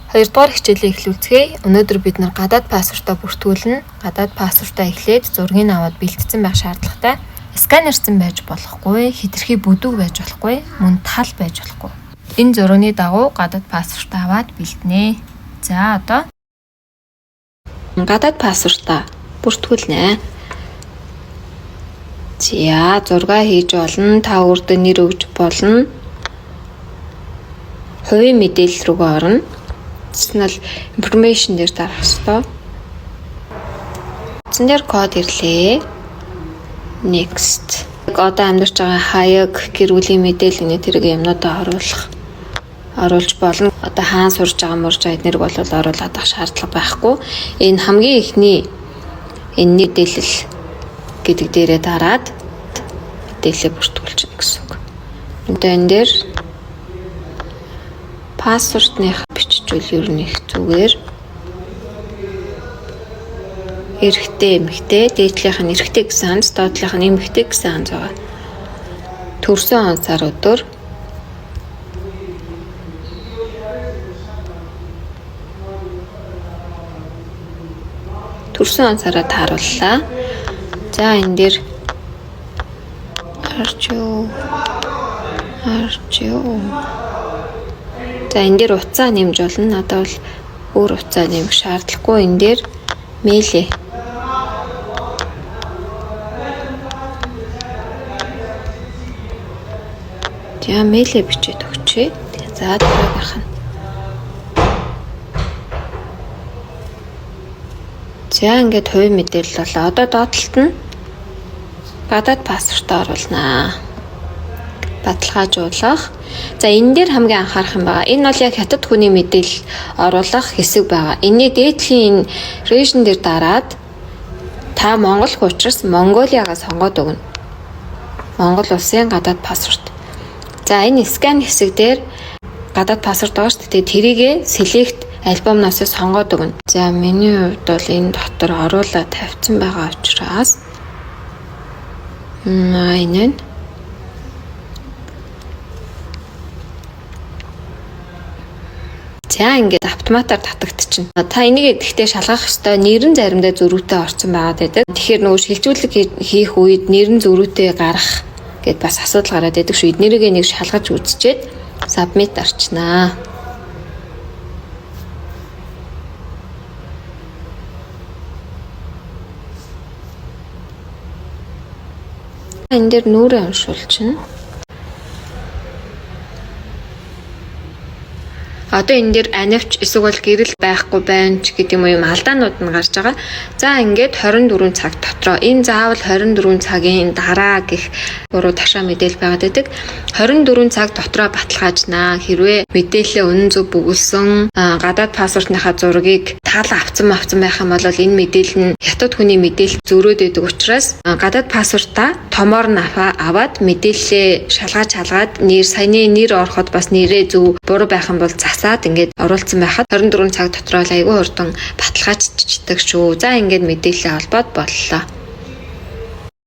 Хоёрдугаар хичээлээ эхлүүлцгээе. Өнөөдөр бид нар гадаад паспортоо бүртгүүлнэ. Гадаад паспортоо эхлээд зургийг аваад бэлтгэсэн байх шаардлагатай. Сканерсэн байж болохгүй, хэтэрхий бүдүүг байж болохгүй, мөн тал байж болохгүй. Энэ зургийн дагуу гадаад паспортоо аваад бэлтнэ. За одоо гадаад паспортоо бүртгүүлнэ. За зураг хийж болно. Та өөртөө нэр өгж болно. Хувийн мэдээлэл рүүгээ орно. Personal information дээр дарах ёстой. Утсан дээр код ирлээ. Next. Одоо амьдарч байгаа хаяг, гэр бүлийн мэдээлэл гэнэ тэрэг юмнуудаа оруулж болно. Одоо хаан сурж байгаа мурж байгаа эднэрг бол оруулаад авах шаардлага байхгүй. Энэ хамгийн эхний энэ мэдээлэл гэдэг дээрээ дараад мэдээлэлээ бүртгүүлчихнэ гэсэн үг. Одоо энэ дээр паспортных биччихвэл ер нь их зүгээр. Эрэгтэй, эмэгтэй, дээдлийнх нь эрэгтэй гэсэн ханз, доотлийнх нь эмэгтэй гэсэн ханз байгаа. Төрсөн он сар өдөр төрсөн он сараа таарууллаа. За энэ дээр арчуу арчуу. За энэ дээр утсаа нэмж болно. Надад бол өөр утсаа нэмэх шаардлагагүй. Энэ дээр мэйлээ. За мэйлээ бичээд өгчээ. За дараагийнх нь. За ингээд хувийн мэдээлэл болоо. Одоо доотлолт нь гадаад паспортоо оруулнаа. Баталгаажуулах. За энэ дээр хамгийн анхаарах юм байгаа. Энэ бол яг хятад хүний мэдээлэл оруулах хэсэг байгаа. Энэний дээдлийн энэ region дээр дараад та Монгол хүн учраас Монголиагаа сонгоод өгнө. Монгол улсын гадаад паспорт. За энэ скан хэсэг дээр гадаад паспорт байгаа шүү дээ. Тэрийгээ select альбомноос сонгоод өгнө. За миний хувьд бол энэ дотор оруулаад тавьсан байгаа учраас энэ нь За ингээд автоматар татагдчихна. Та энийг гэхдээ шалгах ёстой. Нэр нь заримдаа зөрүүтэй орсон байгаад байдаг. Тэгэхээр нөгөө шилжүүлэг хийх үед нэр нь зөрүүтэй гарах гэд бас асуудал гараад байдаг шүү. Эднэрийг нэг шалгаж үзчихэд submit арчнаа. Энэ дээр нүрээ уншуулчихна. Одоо энэ дээр анивч эсвэл гэрэл байхгүй байна ч гэдэг юм алдаанууд нь гарч байгаа. За ингээд 24 цаг дотроо энэ заавал 24 цагийн дараа гэх буруу ташаа мэдээлэл байгаад байдаг. 24 цаг дотроо баталгаажнаа. Хэрвээ мэдээлэлээ үнэн зөв бөглөсөн, гадаад паспортныхаа зургийг тал авцсан байх юм бол энэ мэдээлэл нь хятад хүний мэдээлэл зөрөөд байдаг учраас гадаад паспортаа томоор нь аваад мэдээлэлээ шалгаад шалгаад нэр саяны нэр ороход бас нэрээ зөв буруу байх юм бол засаад ингээд оруулсан байхад 24 цаг дотроо айгүй хурдан баталгаажчихдаг шүү. За ингээд мэдээлэлээ холбоод боллоо.